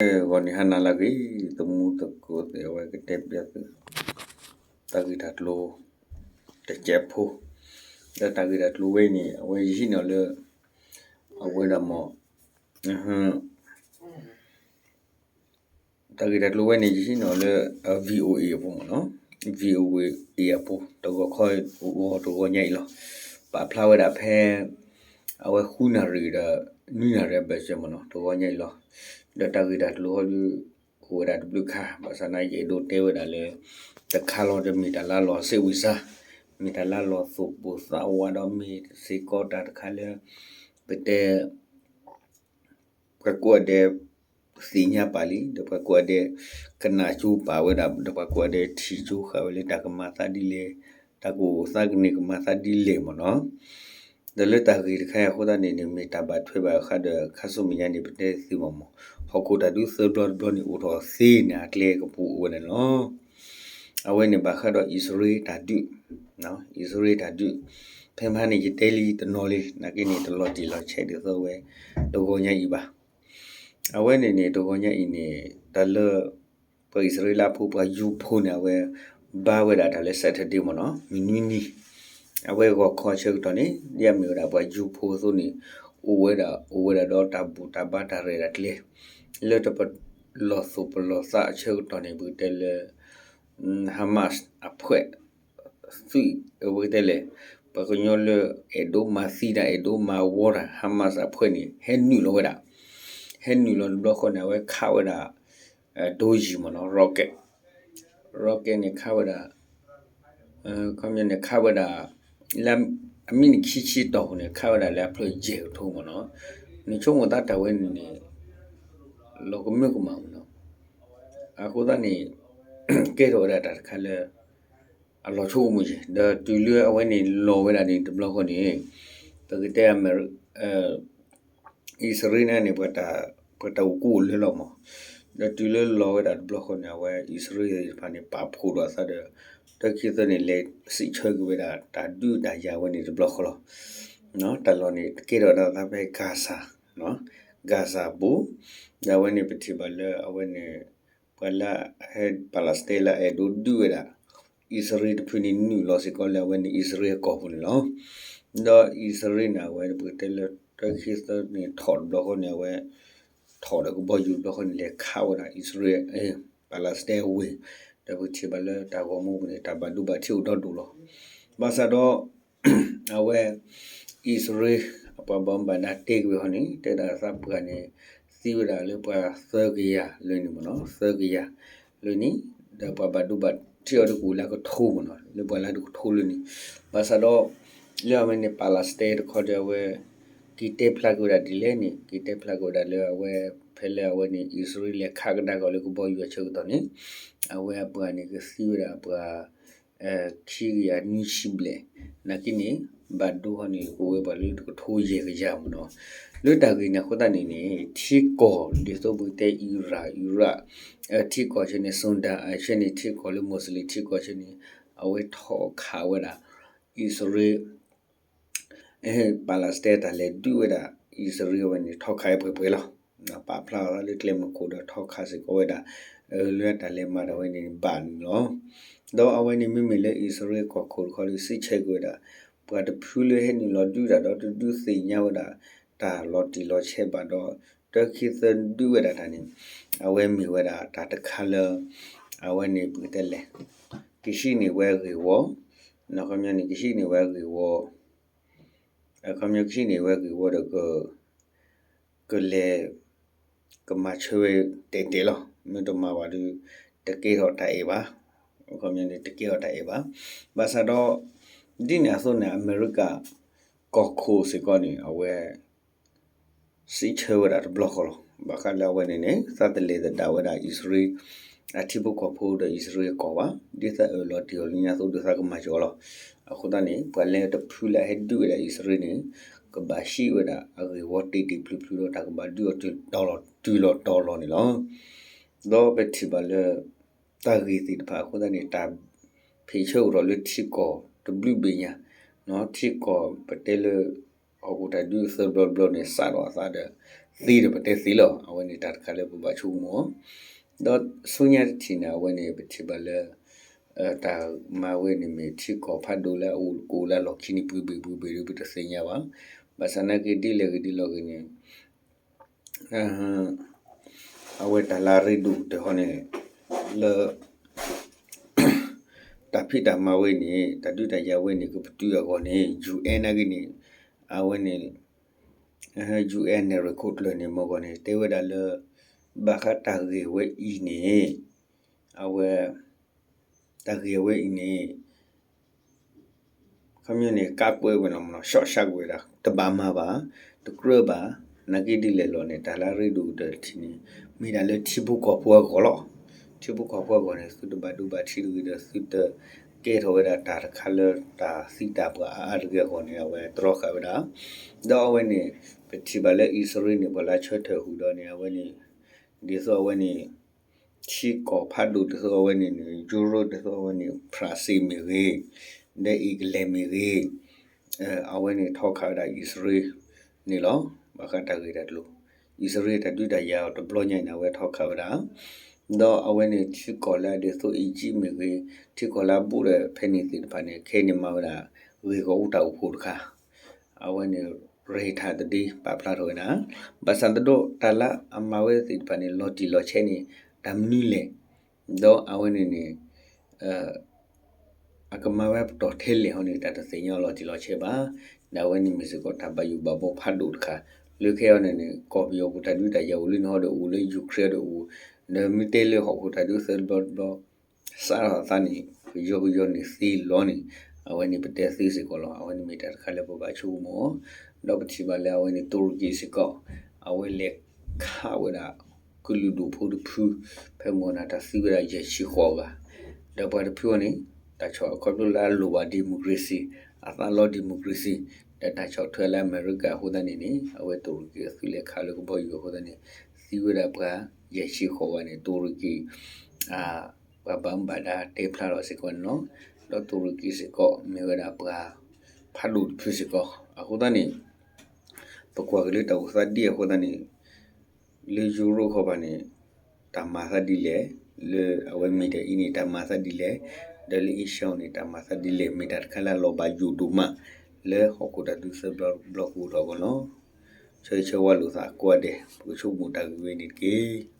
ဂီၤနံၤဟါနၤလၢအဂ့ၤ, သမူသကိးသ့ၣ် အဝဲကတဲဘၣ်သု တၢ်ဂ့ၢ်တၢ်ကျိၤတစဲးဖိ, ဒီးတၢ်ဂ့ၢ်တၢ်ကျိၤဝဲအံၤန့ၣ် အဝဲယဟံးန့ၢ်အီၤလၢ အဝဲဒၣ်မ့ၢ် တၢ်ဂ့ၢ်တၢ်ကျိၤဝဲန့ၣ် ယဟံးန့ၢ်အီၤလၢ VOA အပူၤမ့ၢ်နီၤ, VOA အပူၤ တဂီၤခီ ဂီၤတဂီၤညါအံၤလီၤ. ပာ်ဖျါဝဲဒၣ်ဖဲ အဝဲဃုနၣ်ရံၣ်ဒီး နွံနၣ်ရံၣ်အဘၢၣ်စၢၤမ့ၢ်နီၤ, တဂီၤညါအံၤလီၤ. ဒီးတၢ်ဂ့ၢ်တၢ်ကျိၤဟီဒု အိၣ်ဝဲဒၣ်တဘျုးခါ, ဘၣ်ဆၣ်သနာ်က့ ယအဲၣ်ဒိးတဲဝဲဒၣ်လၢ တခါလီၤဒီးမ့ၢ်တၢ်လၢအလီၤစ့ဝံၤစါ, မ့ၢ်တၢ်လၢအလီၤသူၣ်ပိၢ်သးဝးဒီးမ့ၢ်စ့ၢ်ကီးတၢ်တခါလၢ ပတဲ ပှၤကိးဂၤဒဲး သ့ၣ်ညါပာ်လံ, ဒီးပှၤကိးဂၤဒဲး ကနၣ်ကၠိပာ်ဝဲဒၣ်, ဒီးပှၤကိးဂၤဒဲးထံၣ်ကၠိဃာ်ဝဲလၢတၢ်ကမၤသးဒ်လဲၣ်, တၢ်ကအိၣ်သးကန့ၢ်ကမၤသးဒ်လဲၣ်မ့ၢ်နီၤ. ဒီးလၢတၢ်ဂ့ၢ်တခါအံၤအဃိသတးန့ၣ်န့ၣ် မ့ၢ်တၢ်ဘၣ်ထွဲဘၣ်ဃးဒီး ခါဆူမဲာ်ညါန့ၣ် ပတဲသ့မ့ၢ်မ့ၢ် ဟီၣ်ခိၣ်တၢ်ဒုးသၢဘျီတဘျီန့ၣ် အိၣ်ထီၣ်သ့န့ၣ် အကျဲကပူၤအိၣ်ဝဲန့ၣ်လီၤ. အဝဲန့ၣ်ဘၣ်ဃးဒီးအံၣ်စရ့လးတၢ်ဒုး, အံၣ်စရ့လးတၢ်ဒုး, ဖဲမဟါန့ၣ် ယတဲလံတနီၤလံ, နာ်က့န့ၣ် တလီၤတံၢ်လီၤဆဲးဒ်သိးဝဲ တဂီၤညါအံၤဘၣ်. အဝဲန့ၣ်န့ၣ် တဂီၤညါအံၤန့ၣ် တၢ်လၢ ပှၤအံၣ်စရ့လးဖိ ပှၤယူၤဖိန့ၣ် အဝဲ ဘါဝဲဒၣ်တၢ်လၢ Saturday မ့ၢ်နီၤ, မုၢ်နွံနံၤ, အဝဲဂီၤခီဆၢကတီၢ်န့ၣ် ဒ်အမ့ၢ်ဝဲဒၣ်ပှၤယူၤဖိအသိးန့ၣ် အိၣ်ဝဲဒၣ် အိၣ်ဝဲဒၣ်ဒီးတၢ်ဘူၣ်တၢ်ဘါတၢ်ရဲၣ်တၢ်ကျဲၤ လၢတပလီၢ်သူၣ်ပလီၢ်သးအဆၢကတီၢ်န့ၣ် ပကတဲလၢ Hamas အဖွဲ့ သုး အဝဲကတဲလဲၣ်, ပှၤကညီလၢအဲၣ်ဒိးမၤသံတၢ် အဲၣ်ဒိးမၤဝီတၢ် Hamas အဖွဲ့န့ၣ် ဟဲနုာ်လီၤဝဲဒၣ်, ဟဲနုာ်လီၤတဘျီဃီန့ၣ် အဝဲခးဝဲဒၣ် ဒိယံၤမ့ၢ်နီၤ rocket, rocket န့ၣ်ခးဝဲဒၣ် ခီပညီန့ၣ် ခးဝဲဒၣ် လၢအမံးနံးခံဆံတီၢ်ပူၤန့ၣ် ခးဝဲဒၣ်လၢအဖျၢၣ်ယဲၢ်ကထိမ့ၢ်နီၤ, နဆိကမိၣ်သးတၢ်ဝဲန့ၣ်န့ၣ် လီၤကမၢကမၣ်မ့ၢ်နီၤ, အဃိသတးန့ၣ် ကဲထီၣ်ဝဲဒၣ်တၢ်တခါလၢ အလီၤဆိကမိၣ်ယဲၢ် ဒီးတုၤလၢအဝဲန့ၣ်လီၤဝဲဒၣ်န့ၣ်တဘျီဃီန့ၣ် ပကတဲအမဲရ အံၣ်စရ့လးန့ၣ် ပှၤတၢ်အိၣ်ကူအိၣ်လၢလီၤမး, ဒီးတုၤလၢလီၤဝဲဒၣ်တဘျီဃီန့ၣ် အဝဲအံၣ်စရ့လးသ့ၣ်တဖၣ်န့ၣ် ပာ်ဖှိၣ်ဒီးအသးဒီး တၢ်ခံသၢန့ၣ် လဲၤစံးဆၢက့ၤဝဲဒၣ် တၢ်ဒုးတၢ်ယၤဝဲန့ၣ်တဘျီဃီလီၤ. တၢ်လီၢ်န့ၣ် ကဲထီၣ်ဒၣ်သးဖဲ Gaza, Gaza ပူၤ, ဒီးအဝဲန့ၣ် ပထံၣ်ဘၣ်လၢအဝဲန့ၣ် ပှၤလၢဟဲ Palestine လၢအအဲၣ်ဒိးဒုးဝဲဒၣ် အံၣ်စရ့လးတဖုန့ၣ် နုာ်လီၤစ့ၢ်ကီးလၢအဝဲန့ၣ် အံၣ်စရ့လးအကီၢ်ပူၤန့ၣ်လီၤ. ဒီးအံၣ်စရ့လးန့ၣ် အဝဲပကတဲလၢ တၢ်ခံသၢန့ၣ်ထီၣ်တဘျီဃီန့ၣ် အဝဲ ထီၣ်ဒီးကဘီယူၤတဘျီဃီန့ၣ် လဲၤခးဝဲဒၣ်အံၣ်စရ့လး Palestine အဝ့ၢ်, ဒီးပထံၣ်ဘၣ်လၢတၢ်ဂီၤမူပူၤန့ၣ် တၢ်ဘၣ်ဒိဘၣ်ထံးအိၣ်ဒီဒူၣ်လီၤ. ဘၣ်ဆၣ်ဒီး အဝဲ အံၣ်စရ့လး အပှၤဘၣ်မူဘၣ်ဒါတဲက့ၤဝဲဟီန့ၣ် တဲဒၣ်သးပှၢ်န့ၣ် သံဝဲဒၣ်လၢပှၤသၢကယၤလၢန့ၣ်မ့ၢ်နီၤ, သၢကယၤလၢန့ၣ်, ဒီးပှၤဘၣ်ဒိဘၣ်ထံးအီၤဒ်ကအိၣ်လၢကထိမ့ၢ်နီၤ, လၢပှၤလၢတကထိလၢန့ၣ်, ဘၣ်ဆၣ်ဒီး လၢအဝဲန့ၣ် Palestine တခီဒီးအဝဲ က့ၤတဲဖျါက့ၤဝဲဒၣ်ဒ်လဲၣ်န့ၣ် က့ၤတဲဖျါက့ၤဝဲဒၣ်လၢအဝဲ ဖဲလၢအဝဲန့ၣ် အံၣ်စရ့လးလဲၤခးကဒါက့ၤအီၤလၢကဘီယူၤအဆၢကတီၢ်န့ၣ် အဝဲအပှၤန့ၣ် ကသံဝဲဒၣ်ပှၤ ခံကယၤနွံဆံဘျဲၣ်, နာ်က့န့ၣ် ဘၣ်ဒိဟီန့ၣ် အိၣ်ဝဲပှၤလၢတကထိယဲၢ်ကယၤမ့ၢ်နီၤ. လၢတၢ်ဂ့ၢ်န့ၣ်အဃိသတးန့ၣ်န့ၣ် ထံကီၢ်ဒ်သိးပကတဲ Iran, Iraq, ထံကီၢ်ဆၢန့ၣ် Sudan ဆၢန့ၣ် ထံကီၢ်လၢ Muslim ထံကီၢ်ဆၢန့ၣ် အဝဲထီၣ်ခးဝဲဒၣ် အံၣ်စရ့လး Palestine တၢ်လဲၤဒုးဝဲဒၣ် အံၣ်စရ့လးဝဲန့ၣ် ထီၣ်ခးဝဲပှဲၤပှဲၤလီၤ. ပာ်ဖျါအသးလၢကျဲမုၢ်ခိၣ်ဒီးထီၣ်ခးစ့ၢ်ကီးဝဲဒၣ် လၢတၢ်လဲၤမၤတၢ်ဝဲန့ၣ်ဘၣ်န့ၣ်လီၤ. ဒီးအဝဲန့ၣ်မ့မ့ၢ်လၢအံၣ်စရ့လးကီၢ်ခိၣ်တခီဒီး စံးဆၢက့ၤဝဲဒၣ် ပှၤတဖုလၢဟဲနုာ်လီၤဒုးတၢ်ဒီးတဒုးသ့ၣ်ညါဝဲဒၣ် တၢ်လီၤတံၢ်လီၤဆဲးဘၣ်ဒီး တၢ်ခံသၢဒုးဝဲဒၣ်တၢ်န့ၣ် အဝဲမ့ၢ်ဝဲဒၣ်တၢ်တခါလၢ အဝဲန့ၣ်ပကတဲလဲၣ် ကဟံးန့ၢ်ဝဲဂ့ၢ်ဝီ အခီပညီန့ၣ် ကဟံးန့ၢ်ဝဲဂ့ၢ်ဝီ အခီပညီကဟံးန့ၢ်ဝဲဂ့ၢ်ဝီဒီး ကလဲၤ ကမၤဆၢဝဲတဲာ်တဲာ်လီၤ. မ့ၢ်တမၤဘၣ်ဒီး တကဲထီၣ်တၢ်အဲၣ်ဘၣ်. အခီပညီန့ၣ် တကဲထီၣ်တၢ်အဲၣ်ဘၣ်. ဘၣ်ဆၣ်ဒီး ဒ်န့ၣ်အသိးန့ၣ် အမဲရကၤကီၢ်ခိၣ်စ့ၢ်ကီးန့ၣ် အဝဲ စံးဆၢဝဲဒၣ်တဘျီဃီလီၤ. ဘၣ်ဃးလၢအဝဲန့ၣ်န့ၣ် သးတလဲၤသဒၣ်ဝဲဒၣ်အံၣ်စရ့လး အထံဖိကီၢ်ဖိဒီးအံၣ်စရ့လးကီၢ်ဘၣ်. ဒ်သးအၢၣ်လီၤတ့ၢ်လီၤလၢညါအသိးဒီးသးကမၤစၢၤအီၤလီၤ. အဃိသတးန့ၣ် ပှၤလၢတဖုလၢအဟဲဒုးဝဲဒၣ်အံၣ်စရ့လးန့ၣ် ကဘၣ်ဟံးဝဲဒၣ်အဂ့ၢ်ဝီတ့ၢ်တ့ၢ်ဖျုးဖျုးဒီးတၢ်ကဘၣ်ဒုးအီၤတုၤလီၤတုၤလီၤတီၤလီၤန့ၣ်လီၤ. ဒီးပထံၣ်ဘၣ်လၢ တၢ်ဂ့ၢ်သ့ၣ်တဖၣ်အဃိသတးန့ၣ် တၢ်ဖ့ၣ်ဆၢအိၣ်ထီၣ်လၢထံကီၢ်တဘျုးဘ့ၣ်ညါ, ထံကီၢ်ပတဲလၢ ဟီၣ်ခိၣ်တၢ်ဒုးသၢဘျီတဘျီန့ၣ် စးထီၣ်အသးဒီး သ့ဒီးပတဲသ့လီၤ. အဝဲန့ၣ်တၢ်တခါလၢပဘၣ်ဆိကမိၣ်, ဒီးဆူညါတထံၣ်န့ၣ် အဝဲန့ၣ်ပထံၣ်ဘၣ်လၢ တၢ်မၤဝဲန့ၣ်မ့ၢ်ထံကီၢ်ဖးဒိၣ်လၢအအိၣ်ကအိၣ်လၢလီၢ်ခံန့ၣ် ပှ့ၤဘ့ၣ်ပှ့ၤဘ့ၣ်ဒီးပတသ့ၣ်ညါဘၣ်. ဘၣ်ဆၣ်နာ်က့ဒ်လဲၣ်ဂ့ၤဒ်လဲၣ်ဂ့ၤန့ၣ် အဝဲတၢ်လၢအရ့ဒိၣ်ကတၢၢ်ဟီန့ၣ် လၢ တၢ်ဖံးတၢ်မၤဝဲန့ၣ် တၢ်ဒုးတၢ်ယၤဝဲန့ၣ် ကပတုာ်အဂီၢ်န့ၣ် ယူၢ်အဲၣ် နာ်က့န့ၣ် အဝဲန့ၣ် ယူၢ်အဲၣ် နဲၣ်ရွဲၣ်ခိၣ်ကျၢၢ်န့ၣ် မ့ၢ်ဂီၢ်န့ၣ် တဲဝဲဒၣ်လၢ ဘၣ်ဃးတၢ်ဂ့ၢ်ဝဲအံၤန့ၣ် အဝဲ တၢ်ဂ့ၢ်ဝဲအံၤန့ၣ် ခီပညီန့ၣ် ကးကွဲးဝဲလီၤမ့ၢ်နီၤ ရှော့ရှော့ ကွဲးဝဲဒၣ် တဘၣ်မၤဘၣ်, တကြၢးဘၣ်, နာ်က့ဒ်လဲၣ်လီၤန့ၣ် တၢ်လၢအရ့ဒိၣ်ကတၢၢ်တထံၣ်န့ၣ် မ့ၢ်ဒၣ်လၢထံဖိကီၢ်ဖိအဂီၢ်လီၤ. ထံဖိကီၢ်ဖိအဂီၢ်န့ၣ် သုတဘၣ်ဒိဘၣ်ထံးတဂ့ၤဒီး သုတကဲထီၣ်ဝဲဒၣ်တၢ်တခါလၢတၢ်သံတၢ်ပှၢ်အါအါတဂ့ၤအဂီၢ်န့ၣ် အဝဲတြီဃာ်ဝဲဒၣ်. ဒီးအဝဲန့ၣ် ပထံၣ်ဘၣ်လၢအံၣ်စရ့လးန့ၣ် ပှၤလၢဆၢထၢၣ်ဃုာ်ဒီးန့ၣ် အဝဲန့ၣ် ဒ်သိးအဝဲန့ၣ် ထံကီၢ်ဖးဒိၣ်ဒ်သိးအဝဲန့ၣ်န့ၣ် ယူရိ ဒ်သိးအဝဲန့ၣ် ဖရၣ်စ့ၣ်မ့ၢ်ဂ့ၤ, ဒီးအ့ကလဲၣ်မ့ၢ်ဂ့ၤ, အဝဲန့ၣ်ထီခးဝဲဒၣ်အံၣ်စရ့လးန့ၣ်လီၤ. ဘၣ်ဃးတၢ်ဂ့ၢ်တၢ်ကျိၤ အံၣ်စရ့လးတၢ်ဒုးတၢ်ယၤအီၤတဘျီညါအံၤန့ၣ် အဝဲထီခးဝဲဒၣ် ဒီးအဝဲန့ၣ်ထံကီၢ်လၢဒ်သိးအံၣ်စရ့လးမ့ၢ်ဂ့ၤ, ထံကီၢ်လၢအဘူးဒီးဖဲန့ၣ်သ့ၣ်တဖၣ်န့ၣ် ခဲအံၤန့ၣ်မၤဝဲဒၣ် ဂ့ၢ်ဂီၢ်အူတၢ်အိၣ်ဖှိၣ်တခါ အဝဲန့ၣ် ရ့ၣ်ထၣ်တဒ့ ပာ်ဖျါထီၣ်ဝဲဒၣ်. ဘၣ်ဆၣ်သနာ်က့ တၢ်လၢအမၤဝဲသ့ၣ်တဖၣ်န့ၣ် လီၤတံၢ်လီၤဆဲးန့ၣ် တၢ်မနုၤလဲၣ်, ဒီးအဝဲန့ၣ်န့ၣ် အကမၤဝဲပတီၢ်ထဲလဲၣ်ဟီန့ၣ် တၢ်တသ့ၣ်ညါလီၤတံၢ်လီၤဆဲးဘၣ်. ဒီးအဝဲန့ၣ်မ့ၢ်စ့ၢ်ကီးတၢ်ဘၣ်ယိၣ်ဘၣ်ဘှီဖးဒိၣ်တခါ လၢခဲအံၤန့ၣ်န့ၣ် ကီၢ်ပယီၤပူၤတၢ်ဒုးတၢ်ယၤအိၣ်လၢန့ၣ်ဟီဒီးအိၣ်လၢ Ukraine ဒီးအိၣ်, ဒီးမ့ၢ်တဲလၢဟီၣ်ခိၣ်တၢ်ဒုးသၢဘျီတဘျီ စးထီၣ်အသးန့ၣ် ကယီကယီန့ၣ်သ့လီၤန့ၣ် အဝဲန့ၣ်ပတဲသ့စ့ၢ်ကီးလီၤ. အဝဲန့ၣ်မ့ၢ်တၢ်တခါလၢပဘၣ်ဆိကမိၣ်, ဒီးပထံၣ်ဘၣ်လၢအဝဲန့ၣ် တူရကံစ့ၢ်ကီး အဝဲလဲၤခးဝဲဒၣ် ကလုာ်ဒူၣ်ဖိတဖု ဖဲမုၢ်နၤတၢ်သံဝဲဒၣ်ယဲၢ်ဆံဃိးဂၤ, ဒီးပှၤတဖုအံၤန့ၣ် တၢ်ဆီၣ်ခီဖျိလၢအလိၣ်ဘၣ် democracy အသးလီ democracy ဒီးတၢ်ဆီၣ်ထွဲလၢအမဲရကၤအဃိသတးန့ၣ်န့ၣ် အဝဲတူရကံအသုးလဲၤခးလၢကဘီယူၤအဃိသတးန့ၣ် သံဝဲဒၣ်ပှၤယဲၢ်ဆံဃိးဂၤန့ၣ် တူရကံ ပှၤဘၣ်မူဘၣ်ဒါတဲဖျါထီၣ်စ့ၢ်ကီးန့ၣ်လီၤ. ဒီးတူရကံစ့ၢ်ကီး မ့ၢ်ဝဲဒၣ်ပှၤဖးဒိၣ်တဖုစ့ၢ်ကီး အဃိသတးန့ၣ် ပကွၢ်က့ၤလၢတၢ်အိၣ်သးဒ်အဃိသတးန့ၣ် လၢယူရိခီပၤန့ၣ် တၢ်မၤသးဒ်လဲၣ်, လၢအဝဲမ့ၢ်တၢ်အံၤန့ၣ် တၢ်မၤသးဒ်လဲၣ်, ဒီးလၢအ့ရှၢၣ်န့ၣ် တၢ်မၤသးဒ်လဲၣ်, မ့ၢ်တၢ်တခါလၢအလီၤဘၣ်ယိၣ်ဒိၣ်မး လၢဟီၣ်ခိၣ်တၢ်ဒုးသၢဘျီတဘျီကအိၣ်ထီၣ်အဂီၢ်လီၤ. ဆၢဂ့ၤဆၢဝါလိာ်သးကိးဂၤဒဲး ပကဆိကမိၣ်တၢ်ဂ့ၢ်ဝဲန့ၣ်တက့ၢ်.